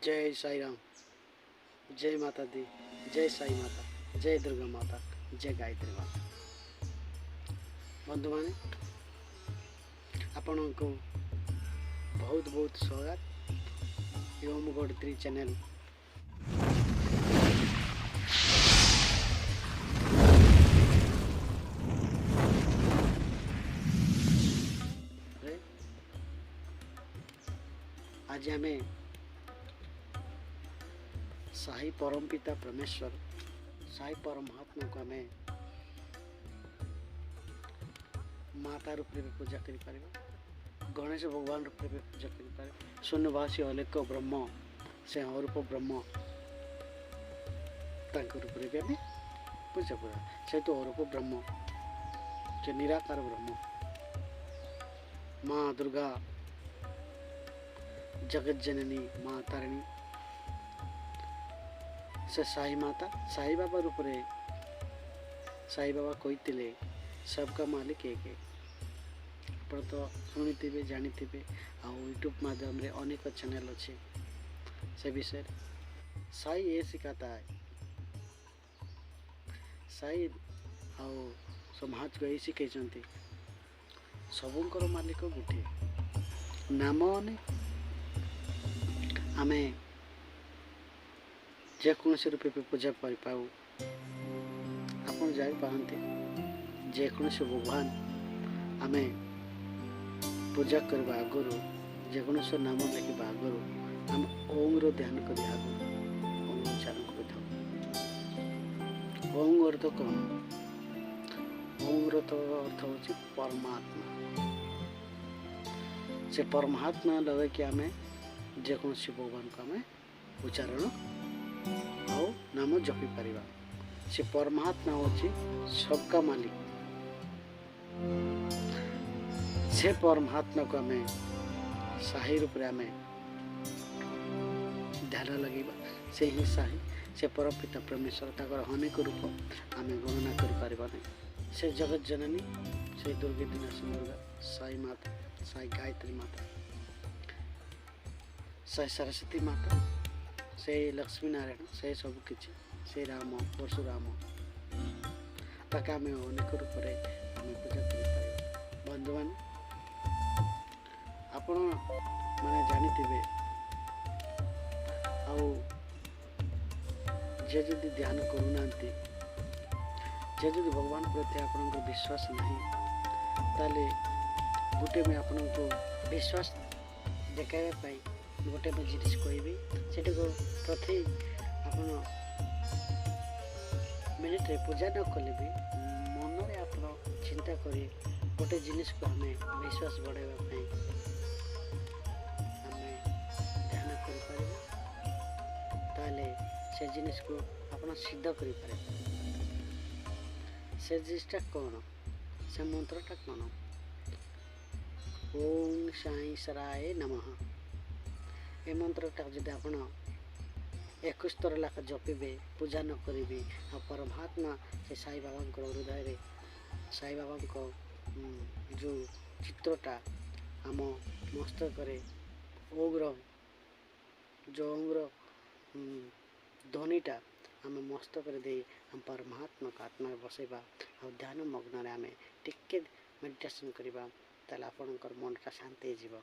जय साई राम, जय माता दी, जय साई माता, जय दुर्गा माता, जय गायत्री माता। बंधुମାନେ ଆପଣଙ୍କୁ ବହୁତ ବହୁତ ସ୍ୱାଗତ ଓମ୍ ଗଡ଼ତ୍ରୀ ଚ୍ୟାନେଲ୍। ଆଜି ଆମେ ସାଇ ପରମପିତା ପରମେଶ୍ୱର ସାଇ ପରମାତ୍ମାକୁ ଆମେ ମାତା ରୂପରେ ବି ପୂଜା କରିପାରିବା, ଗଣେଶ ଭଗବାନ ରୂପରେ ବି ପୂଜା କରିପାରିବା। ଶୂନ୍ୟବାସୀ ଅଲେଖ ବ୍ରହ୍ମ, ସେ ଅରୂପ ବ୍ରହ୍ମ, ତାଙ୍କ ରୂପରେ ବି ଆମେ ପୂଜା କରିବା। ସେ ତ ଅରୂପ ବ୍ରହ୍ମ, ସେ ନିରାକାର ବ୍ରହ୍ମ। ମା ଦୁର୍ଗା ଜଗତ ଜନନୀ ମା ତାରିଣୀ, ସେ ସାଇ ମାତା ସାଇ ବାବା ରୂପରେ ସାଇ ବାବା କହିଥିଲେ सबका मालिक एक है। ଆପଣ ତ ଶୁଣିଥିବେ, ଜାଣିଥିବେ, ଆଉ ୟୁଟ୍ୟୁବ୍ ମାଧ୍ୟମରେ ଅନେକ ଚ୍ୟାନେଲ୍ ଅଛି ସେ ବିଷୟରେ। ସାଇ ଏ ଶିଖାତା है, ସାଇ ଆଉ ସମାଜକୁ ଏଇ ଶିଖେଇଛନ୍ତି ସବୁଙ୍କର ମାଲିକ ଗୋଟିଏ, ନାମ ଅନେକ। ଆମେ ଯେକୌଣସି ରୂପେ ବି ପୂଜା କରିପାରୁ। ଆପଣ ଜାଣିପାରନ୍ତି ଯେକୌଣସି ଭଗବାନ ଆମେ ପୂଜା କରିବା ଆଗରୁ, ଯେକୌଣସି ନାମ ଲେଖିବା ଆଗରୁ ଆମେ ଓମ୍ର ଧ୍ୟାନ କରିବା ଆଗରୁ ଓମ୍ ଉଚ୍ଚାରଣ କରିଥାଉ। ଓମ୍ ଅର୍ଥ କ'ଣ? ଓମ୍ର ତ ଅର୍ଥ ହେଉଛି ପରମାତ୍ମା। ସେ ପରମାତ୍ମା ଲଗାଇକି ଆମେ ଯେକୌଣସି ଭଗବାନଙ୍କୁ ଆମେ ଉଚ୍ଚାରଣ ଆଉ ନାମ ଜପି ପାରିବା। ସେ ପରମାତ୍ମା ହେଉଛି ସବକା ମାଲିକ। ସେ ପରମାତ୍ମାକୁ ଆମେ ସାହି ରୂପରେ ଆମେ ଧ୍ୟାନ ଲଗାଇବା। ସେ ହିଁ ସାହି, ସେ ପରମପିତା ପରମେଶ୍ୱର। ତାଙ୍କର ଅନେକ ରୂପ ଆମେ ଗଣନା କରିପାରିବା ନାହିଁ। ସେ ଜଗତ ଜନନୀ, ସେ ଦୁର୍ଗା ଦିନାସୀ ଦୁର୍ଗା, ସାଇ ମାତା, ସାଇ ଗାୟତ୍ରୀ ମାତା, ସାଇ ସରସ୍ୱତୀ ମାତା, ସେ ଲକ୍ଷ୍ମୀ ନାରାୟଣ, ସେ ସବୁ କିଛି, ସେ ରାମ, ପରଶୁରାମ, ତାকে ଆମେ ଅନେକ ରୂପରେ ଆମେ ପୂଜା କରିପାରିବା। ବନ୍ଧୁମାନେ ଆପଣ ମାନେ ଜାଣିଥିବେ, ଆଉ ଯେ ଯଦି ଧ୍ୟାନ କରୁନାହାନ୍ତି, ଯେ ଯଦି ଭଗବାନ ପ୍ରତି ଆପଣଙ୍କର ବିଶ୍ୱାସ ନାହିଁ, ତାହେଲେ ଗୋଟେ ମୁଁ ଆପଣଙ୍କୁ ବିଶ୍ୱାସ ଦେଖାଇବା ପାଇଁ ଗୋଟେ ମୁଁ ଜିନିଷ କହିବି। ସେଟାକୁ ପ୍ରତି ଆପଣ ମିନିଟ୍ରେ ପୂଜା ନ କଲେ ବି ମନରେ ଆପଣ ଚିନ୍ତା କରି ଗୋଟେ ଜିନିଷକୁ ଆମେ ବିଶ୍ୱାସ ବଢ଼ାଇବା ପାଇଁ ଆମେ ଧ୍ୟାନ କରିପାରିବା। ତାହେଲେ ସେ ଜିନିଷକୁ ଆପଣ ସିଦ୍ଧ କରିପାରିବେ। ସେ ଜିନିଷଟା କ'ଣ? ସେ ମନ୍ତ୍ରଟା କ'ଣ? ଓಂ ସାଇ ସରାୟ ନମଃ। ଏ ମନ୍ତ୍ରଟା ଯଦି ଆପଣ 21 ଥର ଲେଖା ଜପିବେ, ପୂଜା ନ କରିବେ, ଆଉ ପରମାତ୍ମା ସେ ସାଇ ବାବାଙ୍କର ହୃଦୟରେ ସାଇ ବାବାଙ୍କ ଯେଉଁ ଚିତ୍ରଟା ଆମ ମସ୍ତକରେ ଓମ୍ର ଯେଉଁ ଓମ୍ର ଧ୍ୱନିଟା ଆମ ମସ୍ତକରେ ଦେଇ ଆମ ପରମାତ୍ମାକୁ ଆତ୍ମାରେ ବସେଇବା ଆଉ ଧ୍ୟାନ ମଗ୍ନରେ ଆମେ ଟିକେ ମେଡ଼ିଟେସନ୍ କରିବା, ତାହେଲେ ଆପଣଙ୍କର ମନଟା ଶାନ୍ତି ହେଇଯିବ।